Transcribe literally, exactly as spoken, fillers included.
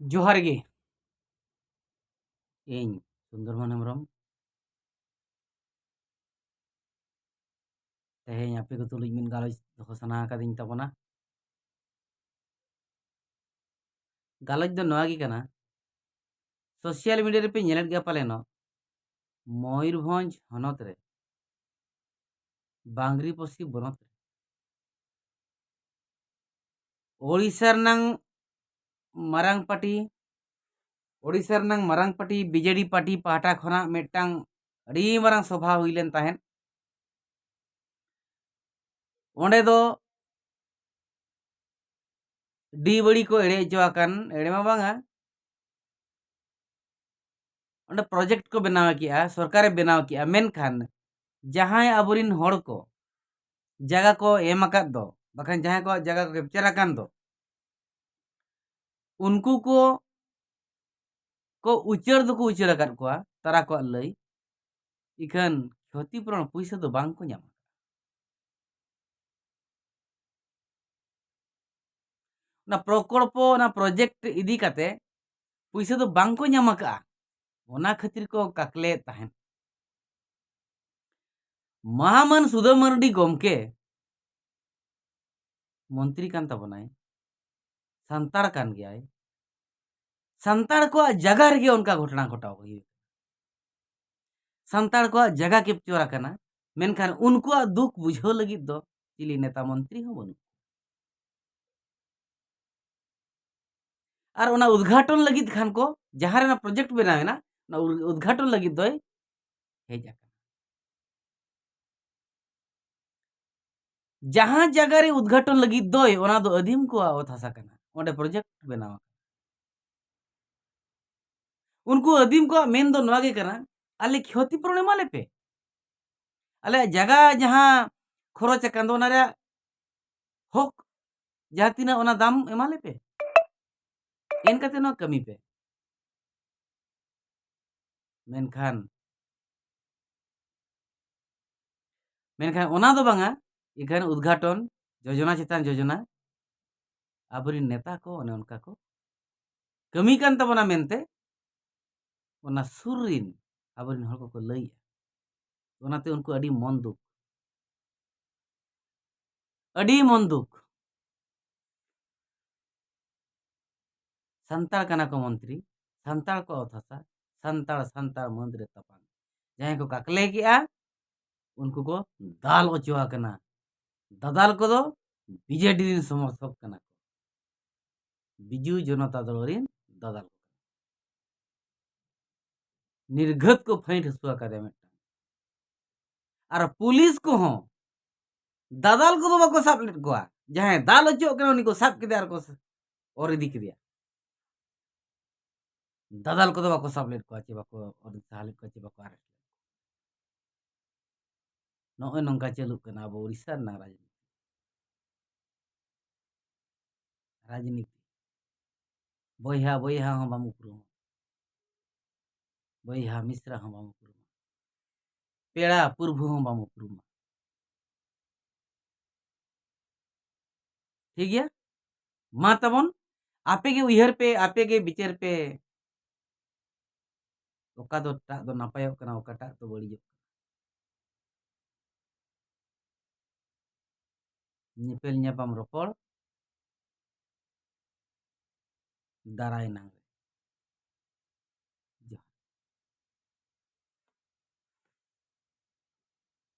ᱡᱚᱦᱟᱨ ᱜᱮ᱾ ᱤᱧ ᱥᱩᱱᱫᱚᱨᱢᱳᱦᱚᱱ ᱦᱮᱢᱵᱨᱚᱢ᱾ ᱛᱮᱦᱮᱧ ᱟᱯᱮ ᱠᱚ ᱛᱩᱞᱩᱡ ᱢᱤᱫ ᱜᱟᱞᱚᱪ ᱫᱚᱦᱚ ᱥᱟᱱᱟ ᱟᱠᱟᱫᱤᱧ ᱛᱟᱵᱚᱱᱟ᱾ ᱜᱟᱞᱚᱪ ᱫᱚ ᱱᱚᱣᱟ ᱜᱮ ᱠᱟᱱᱟ, ᱥᱳᱥᱟᱞ ᱢᱤᱰᱤᱭᱟ ᱨᱮᱯᱮ ᱧᱮᱞᱮᱫ ᱜᱮᱭᱟ ᱯᱟᱞᱮᱱᱚᱜ, ᱢᱚᱭᱩᱨᱵᱷᱚᱸᱡᱽ ᱦᱚᱱᱚᱛ ᱨᱮ ᱵᱟᱝᱨᱤᱯᱚᱥᱤ ᱵᱚᱱᱚᱛ ᱨᱮ ᱳᱲᱤᱥᱟ ᱨᱮᱱᱟᱝ ᱢᱟᱨᱟᱝ ᱯᱟᱨᱴᱤ, ᱳᱲᱤᱥᱟ ᱨᱮᱱᱟᱝ ᱢᱟᱨᱟᱝ ᱯᱟᱨᱴᱤ ᱵᱤᱡᱮᱰᱤ ᱯᱟᱨᱴᱤ ᱯᱟᱦᱴᱟ ᱠᱷᱚᱱᱟᱜ ᱢᱤᱫᱴᱟᱝ ᱟᱹᱰᱤ ᱢᱟᱨᱟᱝ ᱥᱚᱵᱷᱟ ᱦᱩᱭ ᱞᱮᱱ ᱛᱟᱦᱮᱸᱫ᱾ ᱚᱸᱰᱮ ᱫᱚ ᱰᱤ ᱵᱟᱹᱲᱤ ᱠᱚ ᱮᱲᱮ ᱦᱚᱪᱚ ᱟᱠᱟᱱ, ᱮᱲᱮ ᱢᱟ ᱵᱟᱝᱟ, ᱚᱸᱰᱮ ᱯᱨᱚᱡᱮᱠᱴ ᱠᱚ ᱵᱮᱱᱟᱣ ᱠᱮᱜᱼᱟ, ᱥᱚᱨᱠᱟᱨᱮ ᱵᱮᱱᱟᱣ ᱠᱮᱜᱼᱟ, ᱢᱮᱱᱠᱷᱟᱱ ᱡᱟᱦᱟᱸᱭ ᱟᱵᱚᱨᱤᱱ ᱦᱚᱲ ᱠᱚ ᱡᱟᱭᱜᱟ ᱠᱚ ᱮᱢ ᱟᱠᱟᱫ ᱫᱚ, ᱵᱟᱠᱷᱟᱱ ᱡᱟᱦᱟᱸᱭ ᱠᱚᱣᱟᱜ ᱡᱟᱭᱜᱟ ᱠᱚ ᱠᱮᱯᱪᱟᱨ ᱟᱠᱟᱱ ᱫᱚ, ᱩᱱᱠᱩ ᱠᱚ, ᱠᱚ ᱩᱪᱟᱹᱲ ᱫᱚᱠᱚ ᱩᱪᱟᱹᱲ ᱟᱠᱟᱫ ᱠᱚᱣᱟ, ᱛᱟᱨᱟ ᱠᱚᱣᱟᱜ ᱞᱟᱹᱭ, ᱤᱠᱷᱟᱹᱱ ᱠᱷᱚᱛᱤ ᱯᱩᱨᱚᱱ ᱯᱩᱭᱥᱟᱹ ᱫᱚ ᱵᱟᱝ ᱠᱚ ᱧᱟᱢᱟ᱾ ᱚᱱᱟ ᱯᱨᱚᱠᱚᱞᱯᱚ, ᱚᱱᱟ ᱯᱨᱚᱡᱮᱠᱴ ᱤᱫᱤ ᱠᱟᱛᱮ ᱯᱩᱭᱥᱟᱹ ᱫᱚ ᱵᱟᱝ ᱠᱚ ᱧᱟᱢ ᱟᱠᱟᱫᱼᱟ, ᱚᱱᱟ ᱠᱷᱟᱹᱛᱤᱨ ᱠᱚ ᱠᱟᱠᱞᱮᱫ ᱛᱟᱦᱮᱸᱫ᱾ ᱢᱟᱦᱟᱢᱟᱹᱱ ᱥᱩᱫᱷᱟᱹ ᱢᱟᱨᱰᱤ ᱜᱚᱢᱠᱮ ᱢᱚᱱᱛᱨᱤ ᱠᱟᱱ ᱛᱟᱵᱚᱱᱟᱭ, ᱥᱟᱱᱛᱟᱲ ᱠᱟᱱ ᱜᱮᱭᱟᱭ, ᱥᱟᱱᱛᱟᱲ ᱠᱚᱣᱟᱜ ᱡᱟᱭᱜᱟ ᱨᱮᱜᱮ ᱚᱱᱠᱟ ᱜᱷᱚᱴᱚᱱᱟ ᱜᱷᱚᱴᱟᱣ ᱦᱩᱭᱩᱜ, ᱥᱟᱱᱛᱟᱲ ᱠᱚᱣᱟᱜ ᱡᱟᱭᱜᱟ ᱠᱮᱯᱪᱚᱨ ᱟᱠᱟᱱᱟ, ᱢᱮᱱᱠᱷᱟᱱ ᱩᱱᱠᱩᱣᱟᱜ ᱫᱩᱠ ᱵᱩᱡᱷᱟᱹᱣ ᱞᱟᱹᱜᱤᱫ ᱫᱚ ᱪᱤᱞᱤ ᱱᱮᱛᱟ ᱢᱚᱱᱛᱨᱤ ᱦᱚᱸ ᱵᱟᱹᱱᱩᱜ᱾ ᱟᱨ ᱚᱱᱟ ᱩᱫᱽᱜᱷᱟᱴᱚᱱ ᱞᱟᱹᱜᱤᱫ ᱠᱷᱟᱱ ᱠᱚ, ᱡᱟᱦᱟᱸ ᱨᱮ ᱚᱱᱟ ᱯᱨᱚᱡᱮᱠᱴ ᱵᱮᱱᱟᱣ ᱮᱱᱟ, ᱚᱱᱟ ᱩᱫᱽ-, ᱩᱫᱽᱜᱷᱟᱴᱚᱱ ᱞᱟᱹᱜᱤᱫ ᱫᱚᱭ ᱦᱮᱡ ᱟᱠᱟᱱᱟ᱾ ᱡᱟᱦᱟᱸ ᱡᱟᱭᱜᱟ ᱨᱮ ᱩᱫᱽᱜᱷᱟᱴᱚᱱ ᱞᱟᱹᱜᱤᱫ ᱫᱚᱭ, ᱚᱱᱟ ᱫᱚ ᱟᱹᱫᱤᱢ ᱠᱚᱣᱟᱜ ᱚᱛ ᱦᱟᱥᱟ ᱠᱟᱱᱟ, ᱚᱸᱰᱮ ᱯᱨᱚᱡᱮᱠᱴ ᱵᱮᱱᱟᱣ ᱟᱠᱟᱱᱟ᱾ ᱩᱱᱠᱩ ᱟᱹᱫᱤᱢ ᱠᱚᱣᱟᱜ ᱢᱮᱱ ᱫᱚ ᱱᱚᱣᱟ ᱜᱮ ᱠᱟᱱᱟ, ᱟᱞᱮ ᱠᱷᱚᱛᱤ ᱯᱩᱨᱚᱱ ᱮᱢᱟ ᱞᱮᱯᱮ, ᱟᱞᱮᱭᱟᱜ ᱡᱟᱭᱜᱟ ᱡᱟᱦᱟᱸ ᱠᱷᱚᱨᱚᱪ ᱟᱠᱟᱱ ᱫᱚ, ᱚᱱᱟ ᱨᱮᱭᱟᱜ ᱦᱚᱠ ᱡᱟᱦᱟᱸ ᱛᱤᱱᱟᱹᱜ, ᱚᱱᱟ ᱫᱟᱢ ᱮᱢᱟ ᱞᱮᱯᱮ, ᱮᱱ ᱠᱟᱛᱮ ᱱᱚᱣᱟ ᱠᱟᱹᱢᱤ ᱯᱮ᱾ ᱢᱮᱱᱠᱷᱟᱱ, ᱢᱮᱱᱠᱷᱟᱱ ᱚᱱᱟ ᱫᱚ ᱵᱟᱝᱟ, ᱮᱠᱷᱟᱱ ᱩᱫᱽᱜᱷᱟᱴᱚᱱ, ᱡᱳᱡᱚᱱᱟ ᱪᱮᱛᱟᱱ ᱡᱳᱡᱚᱱᱟ, ᱟᱵᱚᱨᱮᱱ ᱱᱮᱛᱟ ᱠᱚ ᱚᱱᱮ ᱚᱱᱠᱟ ᱠᱚ ᱠᱟᱹᱢᱤ ᱠᱟᱱ ᱛᱟᱵᱚᱱᱟ ᱢᱮᱱᱛᱮ ᱚᱱᱟ ᱥᱩᱨ ᱨᱤᱱ ᱟᱵᱚᱨᱤᱱ ᱦᱚᱲ ᱠᱚᱠᱚ ᱞᱟᱹᱭᱮᱜᱼᱟ᱾ ᱚᱱᱟᱛᱮ ᱩᱱᱠᱩ ᱟᱹᱰᱤ ᱢᱚᱱ ᱫᱩᱠ, ᱟᱹᱰᱤ ᱢᱚᱱ ᱫᱩᱠ᱾ ᱥᱟᱱᱛᱟᱲ ᱠᱟᱱᱟ ᱠᱚ ᱢᱚᱱᱛᱨᱤ, ᱥᱟᱱᱛᱟᱲ ᱠᱚ ᱚᱛ ᱦᱟᱥᱟ, ᱥᱟᱱᱛᱟᱲ ᱥᱟᱱᱛᱟᱲ ᱢᱟᱹᱫᱽ ᱨᱮ ᱛᱟᱯᱟᱢ᱾ ᱡᱟᱦᱟᱸᱭ ᱠᱚ ᱠᱟᱠᱞᱮ ᱠᱮᱜᱼᱟ, ᱩᱱᱠᱩ ᱠᱚ ᱫᱟᱞ ᱚᱪᱚ ᱟᱠᱟᱱᱟ᱾ ᱫᱟᱫᱟᱞ ᱠᱚᱫᱚ ᱵᱤᱡᱮᱰᱤ ᱨᱤᱱ ᱥᱚᱢᱚᱨᱛᱷᱚᱠ ᱠᱟᱱᱟ ᱠᱚ, ᱵᱤᱡᱩ ᱡᱚᱱᱚᱛᱟ ᱫᱚᱞ ᱨᱤᱱ ᱫᱟᱫᱟᱞ ᱠᱚ ᱠᱟᱱᱟ᱾ ᱱᱤᱨᱜᱷᱟᱹᱛ ᱠᱚ ᱯᱷᱟᱹᱭᱤᱴ ᱦᱚᱪᱚ ᱟᱠᱟᱫᱮᱭᱟ ᱢᱤᱫᱴᱟᱝ᱾ ᱟᱨ ᱯᱩᱞᱤᱥ ᱠᱚᱦᱚᱸ ᱫᱟᱫᱟᱞ ᱠᱚᱫᱚ ᱵᱟᱠᱚ ᱥᱟᱵ ᱞᱮᱫ ᱠᱚᱣᱟ᱾ ᱡᱟᱦᱟᱸᱭ ᱫᱟᱞ ᱚᱪᱚᱜ ᱠᱟᱱᱟ, ᱩᱱᱤ ᱠᱚ ᱥᱟᱵ ᱠᱮᱫᱮᱭᱟ ᱟᱨ ᱠᱚ ᱚᱨ ᱤᱫᱤ ᱠᱮᱫᱮᱭᱟ᱾ ᱫᱟᱫᱟᱞ ᱠᱚᱫᱚ ᱵᱟᱠᱚ ᱥᱟᱵ ᱞᱮᱫ ᱠᱚᱣᱟ, ᱪᱮ ᱵᱟᱠᱚ ᱚᱨ ᱥᱟᱦᱟ ᱞᱮᱫ ᱠᱚᱣᱟ, ᱪᱮ ᱵᱟᱠᱚ ᱟᱨᱮᱥᱴ ᱞᱮᱫ ᱠᱚᱣᱟ᱾ ᱱᱚᱜᱼᱚᱭ ᱱᱚᱝᱠᱟ ᱪᱟᱹᱞᱩᱜ ᱠᱟᱱᱟ ᱟᱵᱚ ᱩᱲᱤᱥᱥᱟ ᱨᱮᱱᱟᱜ ᱨᱟᱡᱽᱱᱤᱛᱤ᱾ ᱨᱟᱡᱽᱱᱤᱛᱤ᱾ ᱵᱚᱭᱦᱟ ᱵᱚᱭᱦᱟ ᱦᱚᱸ ᱵᱟᱢ ᱩᱯᱨᱩᱢᱟ, ᱵᱚᱭᱦᱟ ᱢᱤᱥᱨᱟ ᱦᱚᱸ ᱵᱟᱢ ᱩᱯᱨᱩᱢᱟ, ᱯᱮᱲᱟ ᱯᱩᱨᱵᱷᱩ ᱦᱚᱸ ᱵᱟᱢ ᱩᱯᱨᱩᱢᱟ᱾ ᱴᱷᱤᱠ ᱜᱮᱭᱟ? ᱢᱟ ᱛᱟᱵᱚᱱ, ᱟᱯᱮ ᱜᱮ ᱩᱭᱦᱟᱹᱨ ᱯᱮ, ᱟᱯᱮ ᱜᱮ ᱵᱤᱪᱟᱹᱨ ᱯᱮ, ᱚᱠᱟ ᱫᱚ ᱴᱟᱜ ᱫᱚ ᱱᱟᱯᱟᱭᱚᱜ ᱠᱟᱱᱟ, ᱚᱠᱟᱴᱟᱜ ᱫᱚ ᱵᱟᱹᱲᱤᱡᱚᱜ ᱠᱟᱱᱟ᱾ ᱧᱮᱯᱮᱞ ᱧᱟᱯᱟᱢ ᱨᱚᱯᱚᱲ ᱫᱟᱨᱟᱭ ᱱᱟᱝ᱾